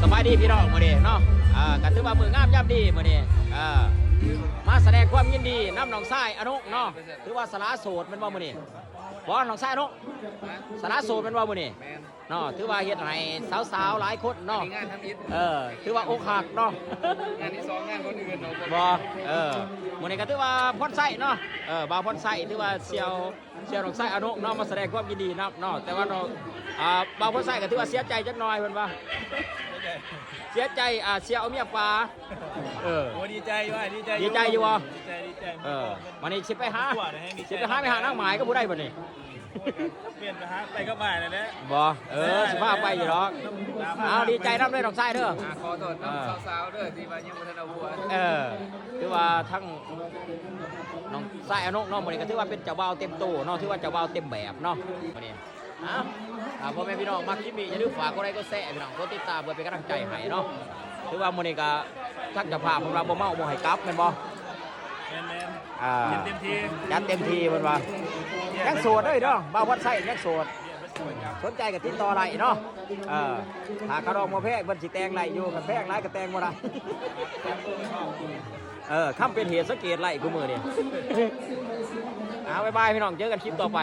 ສະບາຍດີພີ່ນ້ອງ ມື້ນີ້ເນາະ ເອີ ກໍຖືວ່າມື້ງາມຍາມດີມື້ນີ້ ເອີ ມາສະແດງຄວາມຍິນດີນຳນ້ອງຊາຍອານົກເນາະ ຖືວ່າສະຫຼາໂສດແມ່ນບໍ່ມື້ນີ້? ບໍ່ ນ້ອງຊາຍອານົກ ສະຫຼາໂສດແມ່ນບໍ່ມື້ນີ້? ແມ່ນ ເນາະ ຖືວ່າເຮັດໃຫ້ສາວໆຫຼາຍຄົນເນາະ ອັນນີ້ງານທຳອິດ ເອີ ຖືວ່າອົກຫັກເນາະ ງານທີສອງ ງານຄົນອື່ນເນາະ ບໍ່ ເອີ ມື້ນີ້ກໍຖືວ່າພອນໄຊເນາະ ເອີ ບ່າວພອນໄຊ ຖືວ່າສ່ຽວ ສ່ຽວນ້ອງຊາຍອານົກເນາະ ມາສະແດງຄວາມຍິນດີນຳເນາະ ແຕ່ວ່າເນາະ ອ່າ ບ່າວພອນໄຊກໍຖືວ່າເສຍໃຈຈັກໜ່ອຍເພິ່ນວ່າ ເສຍໃຈ ອ່າ ສ່ຽວເອົາເມຍປາ ເອີ ໂອ້ ດີໃຈຢູ່ ດີໃຈຢູ່ ດີໃຈຢູ່ບໍ່? ດີໃຈ ດີໃຈ ເອີ ບັດນີ້ຊິໄປຫາ ຊິໄປຫາແມ່ນາງໝາຍກັບຜູ້ໃດບັດນີ້? ປ່ຽນໄປຫາ ໄປກັບອ້າຍນັ້ນແຫຼະ ບໍ່ ເອີ ຊິພາໄປຢູ່ດອກ ເອົາ ດີໃຈນຳເດີນ້ອງຊາຍເດີ ອ່າ ຂໍໂທດນຳ ເອີ ສາວໆເດີ ທີ່ວ່າຍັງບໍ່ທັນເອົາຜົວ ເອີ ຄືວ່າທັງນ້ອງຊາຍອານົກເນາະ ມື້ນີ້ກໍຖືວ່າເປັນເຈົ້າບ່າວເຕັມໂຕເນາະ ຖືວ່າເຈົ້າບ່າວເຕັມແບບເນາະ ມື້ນີ້ ເອົາ ອ່າ ພໍ່ແມ່ພີ່ນ້ອງ ມັກຄລິບນີ້ ຢ່າລືມຝາກກົດໄລກົດແຊ ພີ່ນ້ອງ ກົດຕິດຕາມ ເພື່ອເປັນກຳລັງໃຈໃຫ້ເນາະ ຖືວ່າມື້ນີ້ກໍທາງເຈົ້າພາບເພິ່ນວ່າບໍ່ເມົາບໍ່ໃຫ້ກັບແມ່ນບໍ່? ແມ່ນໆ ອ່າ ຈັດເຕັມທີ່ ຈັດເຕັມທີ່ເພິ່ນວ່າ ຍັງໂສດເດ້ເນາະ ບ່າວພອນໄຊຍັງໂສດ ສົນໃຈກໍຕິດຕໍ່ໄດ້ເນາະ ເອີ ຖ້າຂະດອງບໍ່ແພງເພິ່ນຊິແຕ່ງໄດ້ຢູ່ ຄັນແພງຫຼາຍກໍແຕ່ງບໍ່ໄດ້ ເອີ ຄຳເປັນເຫດສັງເກດໄດ້ຄູ່ມື້ນີ້ ເອົາ ບາຍບາຍ ພີ່ນ້ອງ ເຈີກັນຄລິບຕໍ່ໄປ.